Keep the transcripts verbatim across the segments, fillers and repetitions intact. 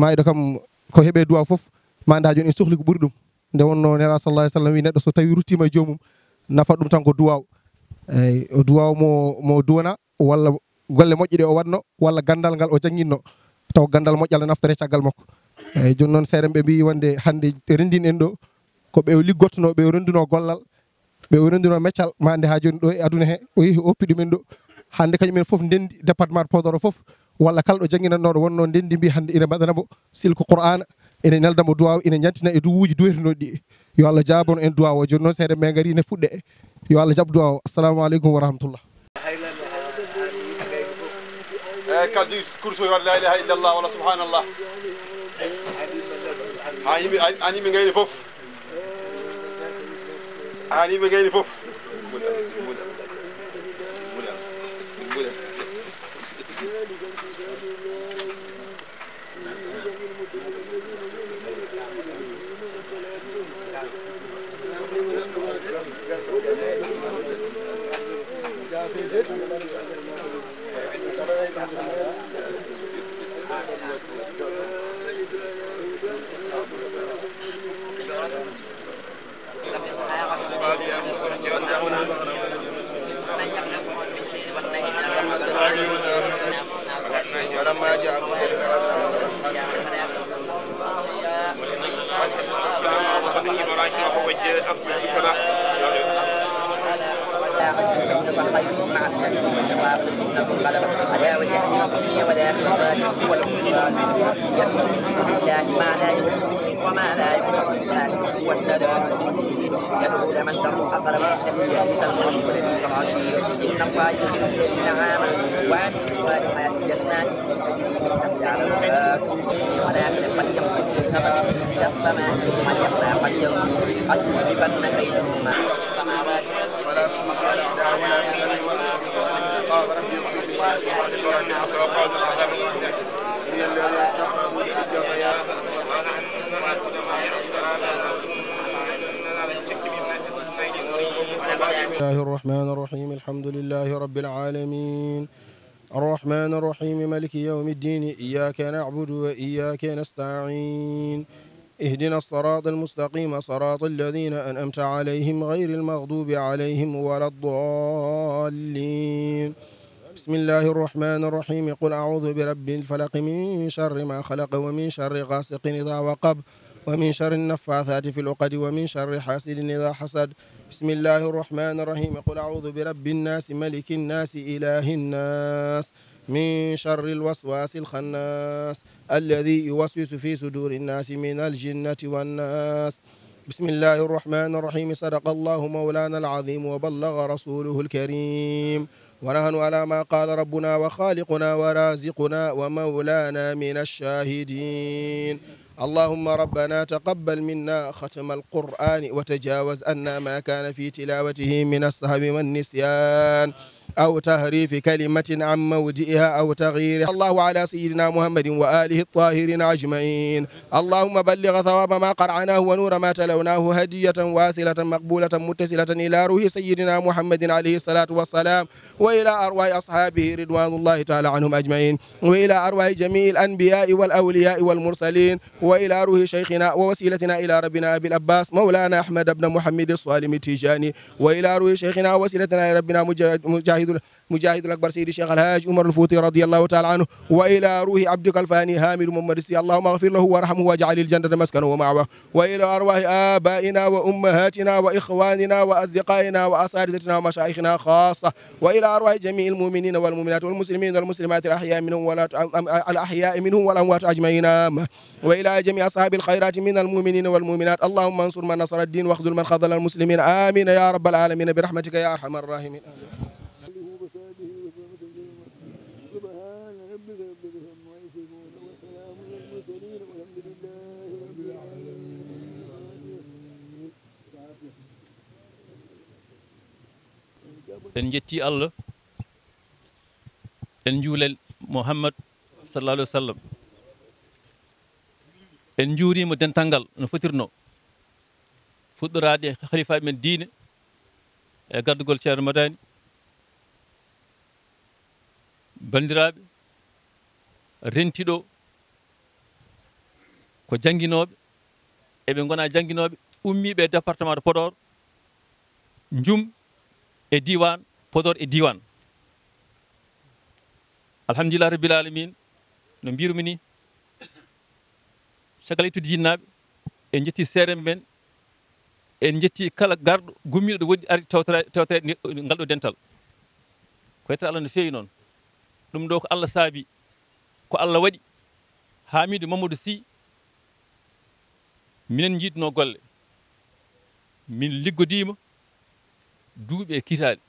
Maayiɗo kam ko heɓe duwaaw fof, ma nde haa jooni en sohli ko ɓuri ɗum. Nde wonnoo Nelaaɗo sallallahu alayhi wa sallam wi neɗɗo so tawi ruttiima e joomum, nafa ɗum tan ko duwaaw. Eyi, o duwaaw mo, mo duwana walla golle moƴƴe ɗe o waɗno walla ganndal ngal o jannginno, taw ganndal moƴƴal ne naftore caggal makko. Eyi, jooni noon seeɗa ɓe mbi wonde hannde renndin en ɗo, ko ɓe o liggotno, ɓe o renndunoo gollal, ɓe o renndunoo meccal, ma nde haa jooni ɗo e aduna he, o yehi o oppi ɗumen ɗo. Hannde kañum en fof ndenndi département de Podor o fof, walla kala ɗo jannginannooɗo wonnoo ndenndi mbi hannde ina mbaɗana mo silko Qur'aana, ina nelda mo duwaaw, ina njantina e duwuuji duwetinooɗi ɗi. Yo Allah jaabano en duwaaw o. Jooni noon seeɗa ɓe ngari ne fuɗɗe. Yo Allah jaɓ duwaaw o. Assalamu aleykum wa rahmatullah. Eyi, kaldi kurso yo la ilaha illallah wala subhanallah. An yimɓe, an, an yimɓe ngayni fof. An yimɓe ngayni fof. ولما جاء موسى لميقاتنا وقال إبراهيم وهو جاء بالبشرى. وما لا يكون لله ما لا يكون وما لا يكون للناس والندى يدعو لمن ذروا أقرب الذي يهدي المرء الذي صلى عشير إن الله يدخل الذين آمنوا وعملوا الصالحات جنات تجري من تحتها الأنهار ولا تلقى اليمس السلطة إلا السماء ولا يقطع قد يقطع قد يذهبن كيدهما السماوات فلا تشمت بها الأعداء ولا تكلم وأنت تسمع قال رب اغفر لي ولا تؤاخذني بما فعلت إن الذين اتخذوا العجل صياما بسم الله الرحمن الرحيم. الحمد لله رب العالمين. الرحمن الرحيم. مالك يوم الدين. إياك نعبد وإياك نستعين. اهدنا الصراط المستقيم، صراط الذين أنعمت عليهم، غير المغضوب عليهم ولا الضالين. بسم الله الرحمن الرحيم. قل أعوذ برب الفلق، من شر ما خلق، ومن شر غاسق إذا وقب، ومن شر النفاثات في العقد، ومن شر حاسد إذا حسد. بسم الله الرحمن الرحيم. قل أعوذ برب الناس، ملك الناس، إله الناس، من شر الوسواس الخناس، الذي يوسوس في صدور الناس من الجنة والناس. بسم الله الرحمن الرحيم. صدق الله مولانا العظيم وبلغ رسوله الكريم. ونحن على ما قال ربنا وخالقنا ورازقنا ومولانا من الشاهدين. اللهم ربنا تقبل منا ختم القرآن وتجاوز عنا ما كان في تلاوته من السهو والنسيان أو تحريف كلمة عن موضعها أو تغييرها. الله على سيدنا محمد وآله الطاهرين أجمعين. اللهم بلغ ثواب ما قرعناه ونور ما تلوناه هدية واصلة مقبولة متصلة إلى روح سيدنا محمد عليه الصلاة والسلام وإلى أرواح أصحابه رضوان الله تعالى عنهم أجمعين وإلى أرواح جميع الأنبياء والأولياء والمرسلين وإلى روح شيخنا ووسيلتنا إلى ربنا أبي العباس مولانا أحمد بن محمد السالم التيجاني وإلى روح شيخنا ووسيلتنا إلى ربنا مجا-، مجاهد، مجاهد الأكبر سيدي الشيخ الحاج عمر الفوتي رضي الله تعالى عنه وإلى روح عبدك الفاني حامد محمد السي. اللهم اغفر له وارحمه واجعل الجنة مسكنه ومأواه وإلى أرواح آبائنا وأمهاتنا وإخواننا وأصدقائنا وأساتذتنا ومشايخنا خاصة وإلى أرواح جميع المؤمنين والمؤمنات والمسلمين والمسلمات الأحياء منهم ولا ت-، أم-، أم-، الأحياء منهم والأموات أجمعين عامة. وإلى جميع أصحاب الخيرات من المؤمنين والمؤمنات. اللهم انصر من نصر الدين واخذل من خذل المسلمين. آمين يا رب العالمين برحمتك يا أرحم الراحمين. آمين. سبحان ربك رب العزة عما يصفون وسلام على المرسلين والحمد لله رب العالمين. En njetti Allah, en njuulel Muhammad sallallahu alaihi wasallam. En njuuriima dental ngal no fotirnoo, fuɗɗoraade e halifaaɓe men diine e gardagol Ceerno Madani. Banndiraaɓe, renti ɗo ko jannginooɓe, eɓe ngona jannginooɓe ummiiɓe e département de Podor, Njum e diiwaan, Podor e diiwaan. Alhamdulillah rabbil alamin, no mbirumi ni, caggal yettude jinnaaɓe, en njetti seeremɓe men, en njetti kala garɗo gummiiɗo ɗo woɗɗi ari tawtora-, tawtoreede ngal ɗo dental. Ko yettere Allah no feewi noon. Ɗum ɗo ko Allah saabi, ko Allah waɗi. Hamidou Mamadou Sy, minen njiɗno golle, min liggodiima duuɓi e kiitaali.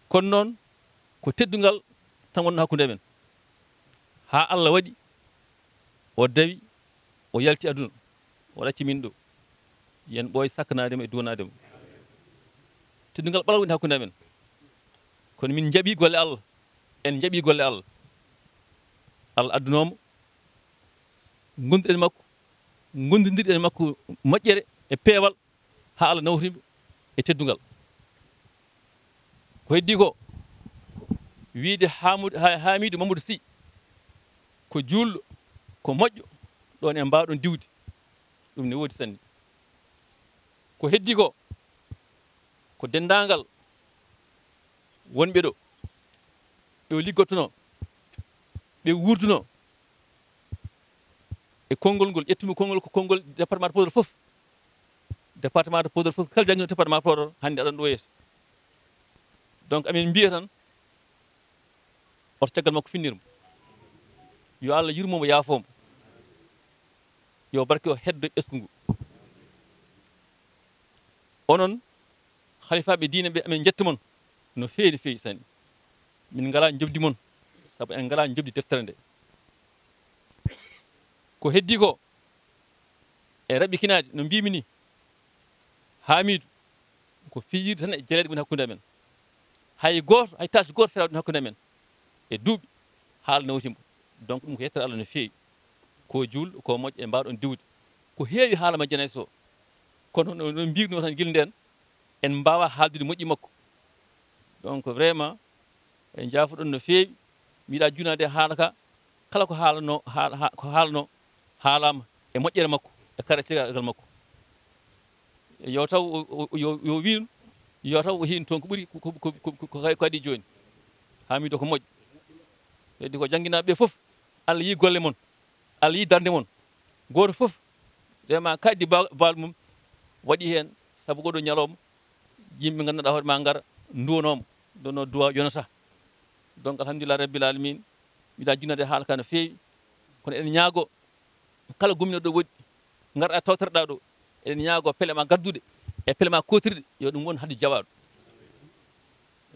Kono noon, ko teddungal tan wonno hakkunde men. Haa Allah waɗi o dawi, o yalti aduna, o ɗacci min ɗo. Yen ɓooy sakkanaade mo e duwanaade mo. Teddungal ɓalal woni hakkunde amen. Kono min njaɓi golle Allah. En njaɓi golle Allah. Allah addunoomo. Ngonduɗen makko. Ngondondirɗen makko moƴƴere e peewal. Haa Allah nawrimo e teddungal. Ko heddi ko, wiide Haamud-, Ha-, Haamiidu Mamadou Sy ko juulɗo, ko moƴƴo, ɗoon en mbaawɗon diwde. Ɗum ne woodi sanne. Ko heddi ko, ko denndaangal wonɓe ɗo, ɓe o liggottunoo, ɓe wuurduno e konngol ngol, ƴettumi konngol ko konngol département de Podor fof. Département de Podor fof, kala janngiino département Podor, hannde aɗon ɗo yeeso. Donc, amin mbiya tan, oto caggal makko finnir mo. Yo Allah yurmo mo, yaafoo mo. Yo barke o heddo ɓesngu ngu. Onon, halifaaɓe diine ɓe, amin njetta mon no feewi, no feewi sanne. Min ngalaa njoɓdi mon, sabu en ngalaa njoɓdi deftere nde. Ko heddi ko, e raɓɓikinaade, no mbiimi ni, Haamiidu, ko fijirde tan e jaleeɗe woni hakkunde amen. Hay gooto, hay tâche gooto feewaani hakkunde amen e duuɓi, haala nawti mo. Donc, ɗum ko yettere Allah no feewi. Ko juulɗo, ko moƴƴo, en mbaawɗon diwde. Ko heewi haala majjanay so. Kono no, no mbirno tan gila ndeen, en mbaawaa haaldude moƴƴi makko. Donc, vraiment, en njaafoɗon no feewi. Mi yiɗaa junaade e haala ka. Kala ko haalano, haal-, ha-, ko haalano, haalaama e moƴƴere makko, e karasiraagal makko. Yo taw o, o, o, yo, yo wiin, yo taw o hiin toon ko ɓuri ko, ko, ko, ko, ko kadi, ko adii jooni. Haamiidu ko moƴƴo. Heddi ko jannginaaɓe ɓe fof, Allah yii golle mon, Allah yii darnde mon. Gooto fof, vraiment, kaddi ba-, baal mum waɗi heen, sabu oɗo ñalawma, yimɓe ngannduɗaa hoore ma ngara, nduwanooma, ndono duwa yonata. Donc, alhamdulillah rabbil alamin, mbiɗa junnade haala ka no feewi, kono eɗen ñaago kala gomino ɗo woɗɗi, ngarɗa tawtoreɗa ɗo, eɗen ñaago pele ma gadduɗe e pele ma kotirɗe, yo ɗum won haɗi jawaaɗo.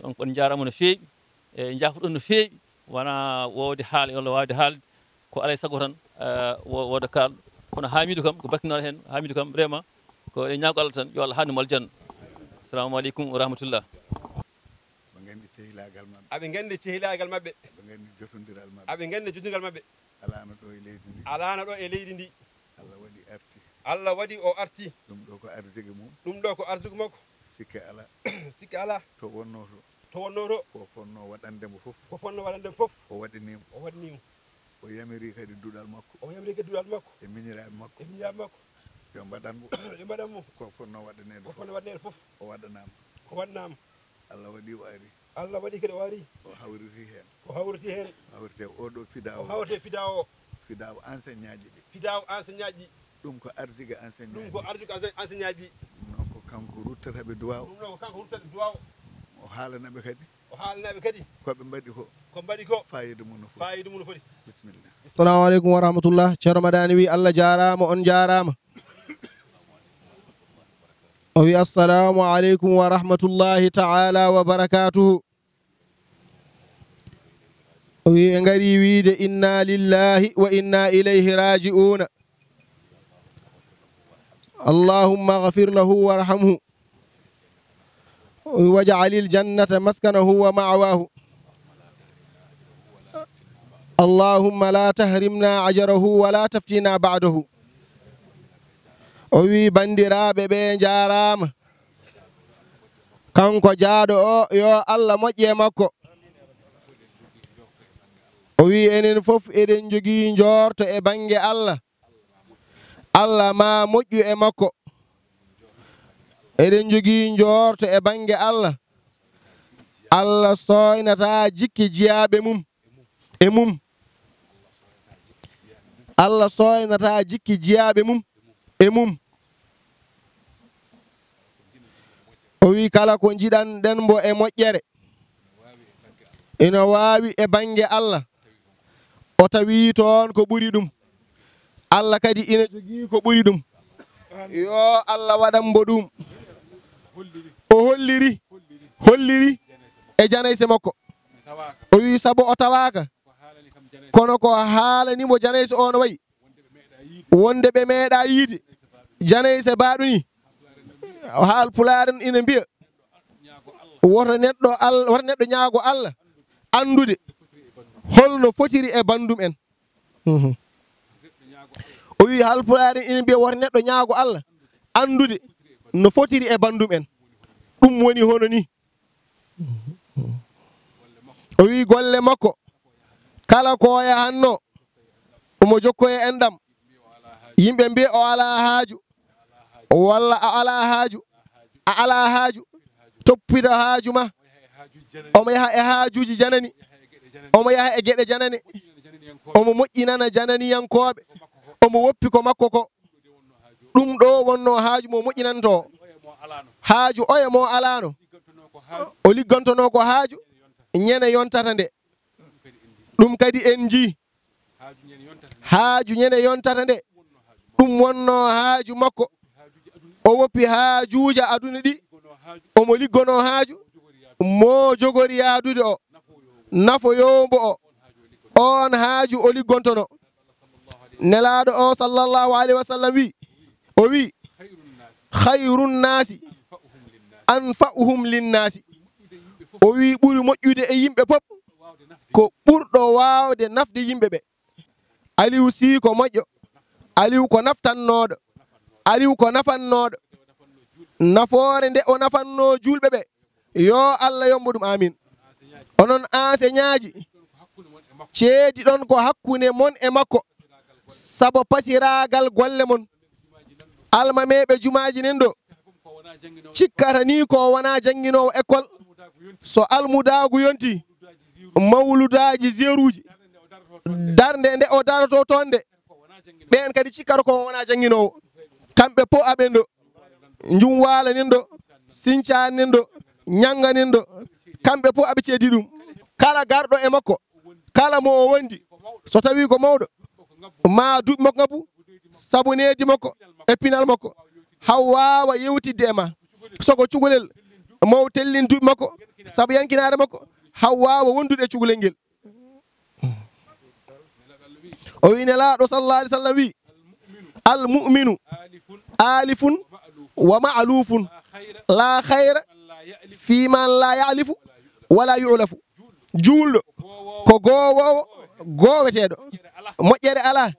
Donc, on njaaraama no feewi, e njaafoɗon no feewi, wona wowde haala, walla waawde haalde, ko alay sago tan, eh, wo-, wooda kaalɗo. Kono Haamiidu kam, ko bakkinaɗo heen, Haamiidu kam, vraiment, ko eɗen ñaago Allah tan, yo Allah haɗnu mo aljanna. Assalamu aleykum wa rahmatullah. Ɓe nganndi cehilaagal maɓɓe. Aɓe nganndi cehilaagal maɓɓe. Ɓe nganndi jotondiral maɓɓe. Aɓe nganndi jotondiral maɓɓe. Alaano ɗo e leydi ndi. Alaano ɗo e leydi ndi. Allah waɗi arti. Allah waɗi o arti. Ɗum ɗo ko arsigi mum. Ɗum ɗo ko arsugu makko. Sikke alaa. Sikke alaa. To wonnoo to. To wonnoo to. Ko fonnoo waɗande mo fof. Ko fonnoo waɗande mo fof. O waɗanii mo. O waɗanii mo. O yamiri kadi duɗal makko. O yamiri kadi duɗal makko. E miñiraaɓe makko. E miñiraaɓe makko. Yo mbaɗan mo. Yo mbaɗan mo. Ko fonnoo waɗaneede fof. Ko fonnoo waɗaneede fof. O waɗanaama. O waɗanaama. Allah waɗi o ari. Allah waɗi kadi o ari. O hawriti heen. O hawriti heen. O hawriti e oɗo fida o. O hawriti e fida o. Fida o enseignant ji ɗi. Fida o enseignant ji. Ɗum ko arsigue enseignant. Ɗum ko arsigue ense-, enseignant ji. Ɗum noon ko kanko ruttata ɓe duwaw. Ɗum noon ko kanko ruttata ɓe duwaw. O haalana ɓe kadi. O haalana ɓe kadi. Ko ɓe mbaɗi ko. Ko mbaɗi ko. Fayida mum no foti. Fayida mum no foti. Bisimilla. Assalamu aleykum wa rahmatullah. Ceerno Madani wi Allah jaaraama, on jaaraama. O wi, "Assalamu aleykum wa rahmatullahi ta'ala wa barakatuhu." O wi, "En ngari wiide inna lillahi wa inna ilayhi raji'una. Allahumma ghafir lahu warhamhu. O wi, waj'alil jannata maskanahu wa ma'wahu. Allahumma la tahrimna ajrahu wa la taftina ba'dahu." O wi, "Banndiraaɓe ɓe njaaraama. Kanko jaaɗo o, yo Allah moƴƴe makko." O wi'i, enen fof eɗen njogii njoorto e bannge Allah. Allah ma moƴƴu e makko. Eɗen njogii njoorto e bannge Allah. Allah sooynataa jikke jiyaaɓe mum. E mum. Allah sooynataa jikke jiyaaɓe mum. E mum. O wi'i, kala ko njiɗanɗen mbo e moƴƴere, ina waawi e bannge Allah. O tawi toon ko ɓuri ɗum. Allah kadi ina jogii ko ɓuri ɗum. Yo Allah waɗan mbo ɗum. O holliri, holliri e janayse makko. O wi'i, sabu o tawaaka. Kono ko haalani mo janayse o no wayi. Wonde ɓe meeɗa yiide janayse baaɗo ni. Haal Pulaar en ina mbiya, woto neɗɗo Al-, woto neɗɗo ñaago Allah anndude holno fotiri e banndum en. Mhm. O wi'i, haal Pulaar en ina mbiya, woto neɗɗo ñaago Allah anndude no fotiri e banndum en. Ɗum woni hono ni. O wi'i, golle makko, kala ko o yahanno, omo jokkoya enɗam. Yimɓe mbiya o alaa haaju, walla a alaa haaju, a alaa haaju, toppito haaju ma. Omo yaha e haajuuji janani, omo yaha e geɗe janane, omo moƴƴinana jananiyankooɓe, omo woppi ko makko ko. Ɗum ɗo wonno haaju mo moƴƴinanto. Haaju oya mo alaano. O liggantono ko haaju ñande yontata nde. Ɗum kadi en njii. Haaju ñande yontata nde. Ɗum wonno haaju makko. O woppi haajuuji aduna ɗi. Omo liggono haaju mo jogori yaadude o. Nafoyoowo o. On haaju o liggontono. Nelaaɗo o sallallahu alayhi wa sallam wi, o wi, khayrun nasi anfa'uhum linnasi. O wi, ɓuri moƴƴude e yimɓe pop ko ɓurɗo waawde nafde yimɓe ɓe. Aliou Sy ko moƴƴo. Aliou ko naftannooɗo. Aliou ko nafannooɗo. Nafoore nde o nafanno juulɓe ɓe, yo Allah yombo ɗum, amin. Onon enseignantji, ceediɗon ko hakkunde mon e makko, sabo pasiraagal golle mon. Almameeɓe jumaaji nen ɗo cikkata ni ko wona jannginoowo école, so almudaagu yonti, mawludaaji zeruuji, darnde nde o daroto toon nde, ɓeen kadi cikkata ko wona jannginoowo. Kamɓe po aɓen ɗo. Njum Waala nen ɗo, Sincaan nen ɗo, Ñannga nen ɗo, kamɓe fof aɓe ceedi ɗum. Kala garɗo e makko, kala mo o wondi, so tawii ko mawɗo, ma duuɓi makko ngabbu, sabu needi makko e pinal makko, haw waawa yewtidde e ma. So ko cukalel, mo tellin duuɓi makko, sabu yankinaare makko, haw waawa wondude e cukalel ngel. O wi Nelaaɗo sallallahu alaihi wasallam wi, al mu'minu alifun wa ma'lufun, la khayra fi man la ya'lifu wa la yu'lafu. Juulɗo ko goowoowo, gooweteeɗo. Moƴƴere alaa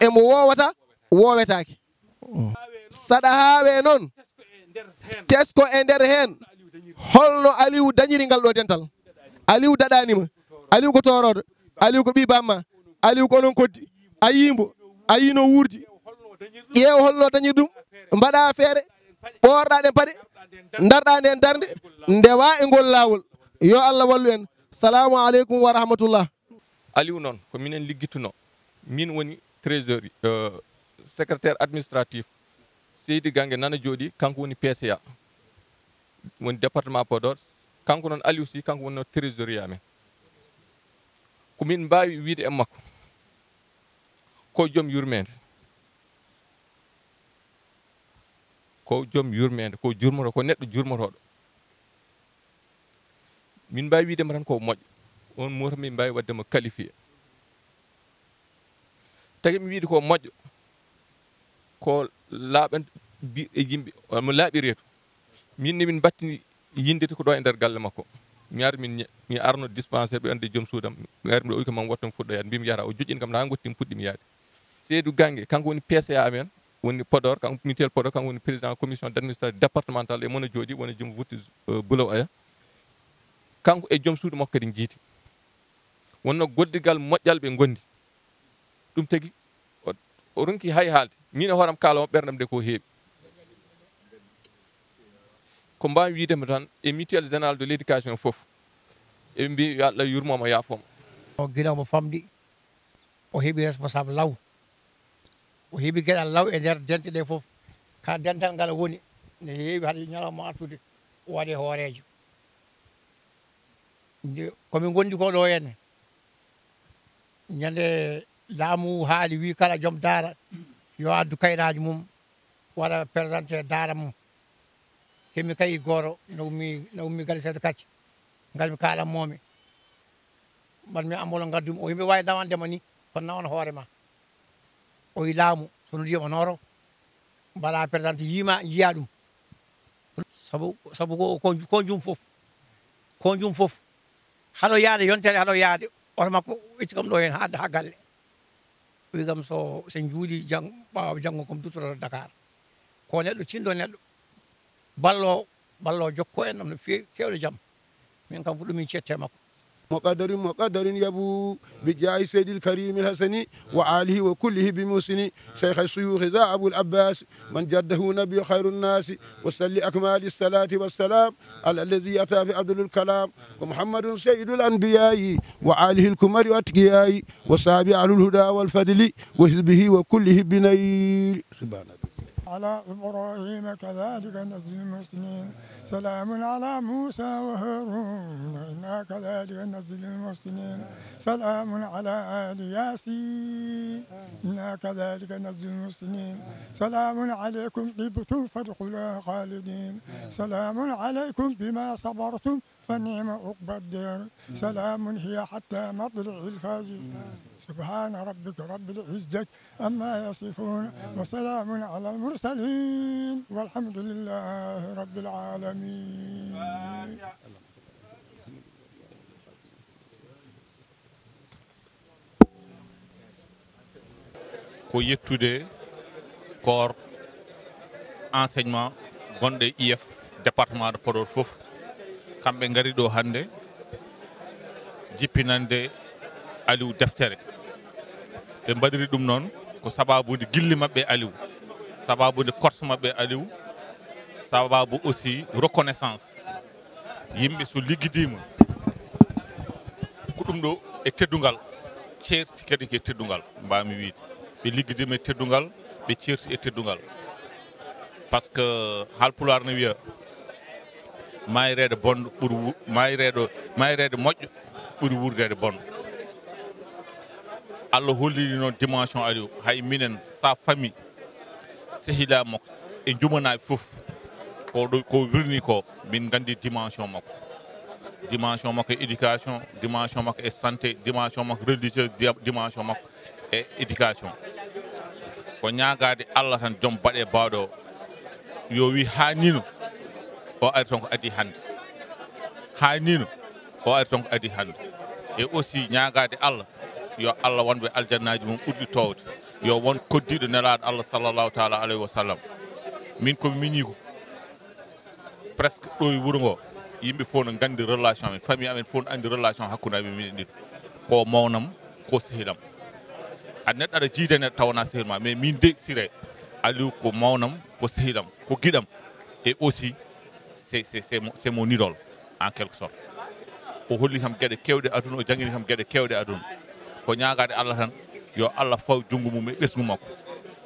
e mo woowata, woowetaake. Saɗa haawe noon, tesko e nder heen, holno Aliou dañiri ngal ɗo dental? Aliou daɗaani ma. Aliou ko toorooɗo. Aliou ko ɓii bamma. Aliou ko onon koddi. A yii mbo. A yii no wuurdi. Ƴeew holno dañiri ɗum. Mbaɗa feere. Ɓoorɗa ɗen paɗe. Ndarɗa nden darnde. Ndewa e ngol laawol. Yo Allah wallu en. Salamu aleykum wa rahmatullah. Aliou noon, ko minen liggittuno. Min woni trésorier, euh, secrétaire administratif. Seydi Gange nana jooɗi, kanko woni P C A. Woni département Podor. Kanko noon Aliou Sy, kanko wonno trésorier amen. Ko min mbaawi wiide e makko, ko joom yurmeende. Ko joom yurmeende, ko jurmoto, ko neɗɗo jurmotooɗo. Min mbaawi wiide mo tan ko moƴƴo. On mooto min mbaawi waɗde mo qualifié. Tagi mi wiide ko moƴƴo, ko laaɓan bi-, e yimɓe, mo laaɓi reedu. Min ne min mbattini yinde ko ɗo e nder galle makko. Mi ari min ñe-, mi arno dispensaire, ɓe wonde joom suudam. Mi ari mi ɗo, o wi ko man wotto mi fuɗɗo yaade. Mbimi yata, o joƴƴini kam, na ngotti mi puɗɗi mi yaade. Seydou Gange, kanko woni P C A amen, woni Podor, kanko mutuel Podor, kanko woni président commission d'administration départementale, e mon o jooɗi, woni joom wutte, euh, Bulow Aya. Kanko e joom suudu makko kadi njiiti. Wonno goddigal moƴƴal ɓe ngondi. Ɗum tagi o, o ronki hay haalde. Min e hooram kaala on ɓerndam nde ko heewi. Ko mbaami wiide mo tan e mutuelle générale de l'éducation fof, eɓe mbiya yo Allah yurmomo yaafoma. O gila omo famɗi, o heɓi responsable law, o heɓi geɗal law e nder dente ɗe fof. Ka dental ngal woni ne heewi haɗa ñalawma artude o waɗe hooreejo. Nde komin gondi ko ɗo henne, ñande laamu haali wi kala joom daara yo addu kayraaji mum waɗa présenté daara mum. Kemi kayi gooro na ummi na ummi gari seedo kacce, ngarmi kaalanmomi, mbaɗmi ambolo ngaddumi o yimɓe wawi nawandema ni, kono nawan hoore ma. O wi laamu so noddi omo nooro, mbaɗa présenté yima jiya ɗum. Sabu sabu ko ko jum fof, ko jum fof haɗo yaade yontere, haɗo yaade oto makko itti kam ɗo hen ha ha galle. Wi kam so so juuli jang ɓawa janngo kam duttoto Dakar. Ko neɗɗo tinɗo neɗɗo, ballo ballo jokko en ɗam no feewi, fewde jam. Min kam ko ɗum min cette makko. مقدر مقدر يبو بجاه سيد الكريم الحسن وآله وكله بمحسن. شيخ الشيوخ ذا أبو العباس من جده نبي خير الناس. وصل أكمال الصلاة والسلام على الذي أتى في أفضل الكلام ومحمد سيد الأنبياء وآله الكمر وأتقياء وصحابه أهل الهدى والفضل وحزبه وكل حب نيل. سبحان الله. على إبراهيم كذلك نجزي المحسنين. سلام على موسى وهارون إنا كذلك نجزي المحسنين. سلام على آل ياسين إنا كذلك نجزي المحسنين. سلام عليكم طبتم فادخلوها خالدين. سلام عليكم بما صبرتم فنعم عقبى الدار. سلام هي حتى مطلع الفجر. سبحان ربك رب العزة عما يصفون وسلام على المرسلين والحمد لله رب العالمين. Ko yettude corps enseignant gonɗo e I F département de Podor fof, kamɓe ngari ɗo hannde jippinande Aliou deftere. Ɓe mbaɗiri ɗum noon ko sababude gilli maɓɓe e Aliou, sababude korse maɓɓe e Aliou, sababu aussi reconnaissance. Yimɓe so liggidiima ko ɗum ɗo e teddungal, ceerti kadi ko e teddungal, mbaawmi wiyde. Ɓe liggidiima e teddungal, ɓe ceerti e teddungal. Par ce que Haalpulaar ne wiya, mayreede bonɗo ɓuri wu-, mayreede, mayreede moƴƴo ɓuri wuurdeede bonɗo. Allah holliri noon dimension Aliou, hay minen, sa famille, sehilaaɓe makko e jumanaaɓe fof, ko ɗo, ko wirni ko, min nganndi dimension makko. Dimension makko e éducation, dimension makko e santé, dimension makko religieuse, di-, dimension makko e éducation. Ko ñaagaade Allah tan, joom baɗe baawɗe o, yo wi haanino, o ari toon ko adii hannde. Haanino, o ari toon ko adii hannde. E aussi ñaagaade Allah, yo Allah wonɓe aljannaaji mum ɓurɗi toowde. Yo won koddiiɗo Nelaaɗo Allah sallallahu taala alayhi wa sallam. Min ko mi miñiiko, presque ɗo e wuro ngo, yimɓe fof no nganndi relation amen, famille amen fof no anndi relation hakkunde amen minen ɗiɗo. Ko mawnam, ko sehilam. A neɗɗo aɗa jiida neɗɗo taw wonaa sehil ma, mais min de Siré, Aliou ko mawnam, ko sehilam, ko giɗam. Et aussi, c'est, c'est, c'est mon, c'est mon idole, en quelque sorte. O holli kam geɗe keewɗe aduna, o janngini kam geɗe keewɗe aduna. Ko ñaagaade Allah tan, yo Allah faw junngo mum e ɓesngu makko.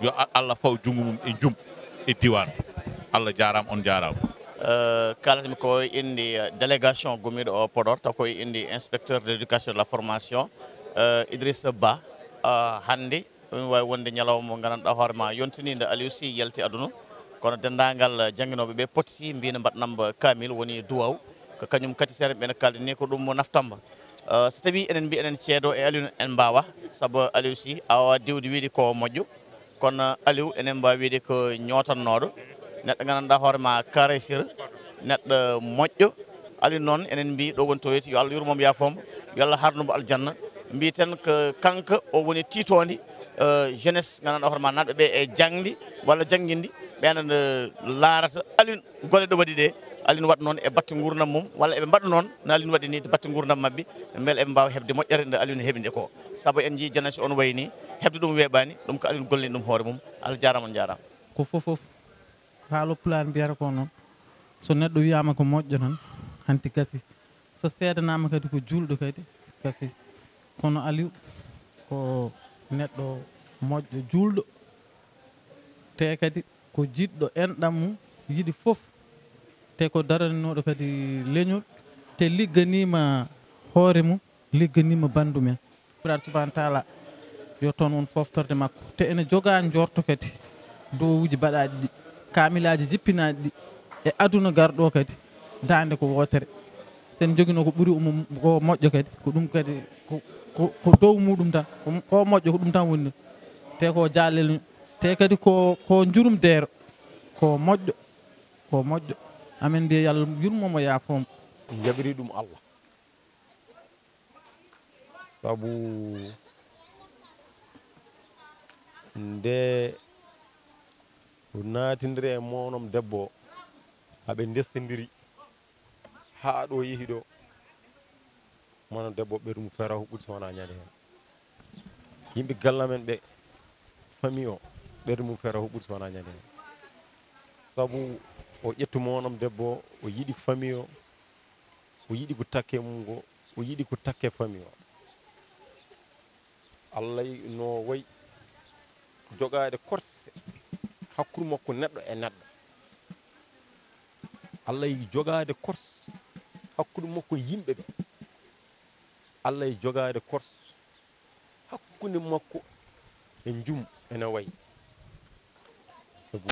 Yo A-, Allah faw junngo mum e jum, e diiwaan. Allah jaaraama, on jaaraama. Kalatmi ko e innde délégation gummiiɗo o Podor, taw ko e innde inspecteur de l'éducation et de la formation, Idrissa Ba. Hannde ɗum waawi wonde ñalawma mo nganndanɗaa hoore ma yontiniinde Aliou Sy yalti aduna. Kono denndaangal jannginooɓe ɓe potti mbiino mbaɗnamba kaamil woni duwaaw. Ko kañum kadi seeɗa ɓe ne kaaldi ni ko ɗum mo naftamba. So tawii eɗen mbiya eɗen ceedoo e Aliou en mbaawaa, sabu Aliou Sy a waawaa diwde wiyde ko moƴƴo. Kono Aliou enen mbaawi wiyde ko ñootannooɗo, neɗɗo nganndanɗaa hoore ma caresseur, neɗɗo moƴƴo. Aliou noon enen mbii ɗo woni toyoti, yo Allah yurmomo yaafoomo, yo Allah harnumo aljanna. Mbiiten ko kanko o woni tiitoonde jeunesse nganndanɗaa hoore ma nanɓe ɓe e jaŋde walla jannginde ɓe ne laarata Aliou golle ɗo waɗi ɗe. Alioune waɗa noon e batte nguurndam mum, walla eɓe mbaɗa noon no Alioune waɗi nii e batte nguurndam maɓɓe, mbele eɓe mbaawa heɓde moƴƴere nde Alioune heɓi nde ko. Sabu en njiyii Janasi on wayi nii, heɓde ɗum weeɓaani, ɗum ko Alioune gollini ɗum hoore mum. Allah jaaraama, on njaaraama. Ko fof fof, haalo Pulaar mbiyata ko noon, so neɗɗo wiyaama ko moƴƴo tan, hanti gasi. So seedanaama kadi ko juulɗo kadi, gasi. Kono Aliou ko neɗɗo moƴƴo, juulɗo, te kadi ko jiɗɗo enɗam mum, yiɗi fof, te ko daraninooɗo kadi leñol, te ligganiima hoore mum, ligganiima banndum en. Pulaar subhaanahu wa taala yo toon won fooftorde makko, te ene jogaa njoorto kadi duwawuuji baɗaaɗi ɗi, kaamilaaji jippinaaɗi ɗi e aduna garɗo kadi, daande ko wootere. Sen njoginoo ko ɓuri omo, ko moƴƴo kadi, ko ɗum kadi ko, ko, ko dow muɗum tan, ko, ko moƴƴo, ko ɗum tan woni ɗum. Te ko jaalel, te kadi ko, ko njurum deero, ko moƴƴo, ko moƴƴo. Amen mbiya Yalla yurmo mo, yaafoo mo. Jaɓiri ɗum Allah. Sabu nde o naatindiri e moonom debbo o, haa ɓe ndestindiri, haa ɗo yehi ɗo, moonom debbo o ɓernde mum feeraaka ko ɓuri so wonaa ñande heen. Yimɓe galle amen ɓe, famille o, ɓernde mum feeraaka ko ɓuri so wonaa ñande heen. Sabu o ƴetti moonom debbo o, o yiɗi famille o, o yiɗi ko takke mum ko, o yiɗi ko takke famille o. Allah no wayi jogaade korse hakkunde makko neɗɗo e neɗɗo. Allah yi jogaade korse hakkunde makko e yimɓe ɓe. Allah yi jogaade korse hakkunde makko e njum ene wayi. Sabu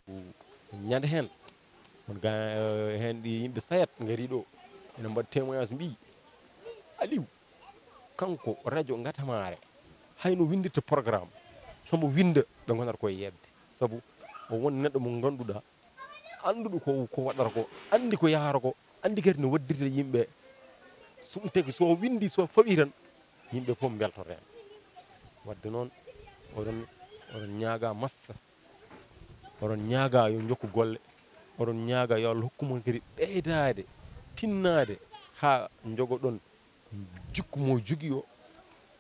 ñande heen, on ga, eh, heen ɗi yimɓe sayat ngari ɗo, ene mbaɗa témoignage, mbiyi, Aliou, kanko radio Ngatamaare, hayno winndirta programme, so mbo winnda, ɓe ngonata koye yeeɓde. Sabu o won neɗɗo mo ngannduɗaa, annduɗo ko, ko waɗata ko, anndi ko yahata ko, anndi kadi no waddirta yimɓe. So ɗum tagi, so o winndi, so fawi tan, yimɓe fof mbeltoto heen. Wadde noon, oɗon, oɗon ñaaga massa, oɗon ñaaga yo njokku golle, oɗon ñaaga yo Allah hokku mon kadi ɓeydaade, tinnaade, haa njogoɗon jikku mo jogii o,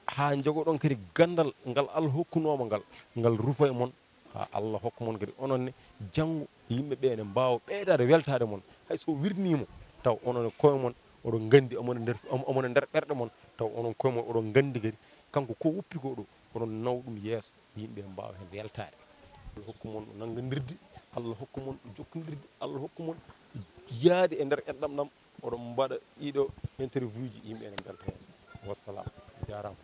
haa njogoɗon kadi ganndal ngal Allah hokkunooma ngal, ngal rufa e mon, haa Allah hokka mon kadi onon ne, janngo yimɓe ɓe ene mbaawa ɓeydaade weltaade mon. Hay so wirniima, taw onon e koye mon oɗon nganndi, omo e nder, omo e nder ɓerɗe mon, taw onon koye mon oɗon nganndi kadi, kanko ko woppi ko ɗo, oɗon nawa ɗum yeeso, yimɓe mbaawa heen weltaade. Allah hokku mon nanngandirde, Allah hokku mon jokkondirde, Allah hokku mon yaade e nder enɗam ɗam, oɗon mbaɗa ɗiɗo interview ji, yimɓe ene mbelta heen. Wassalam, jaaraama.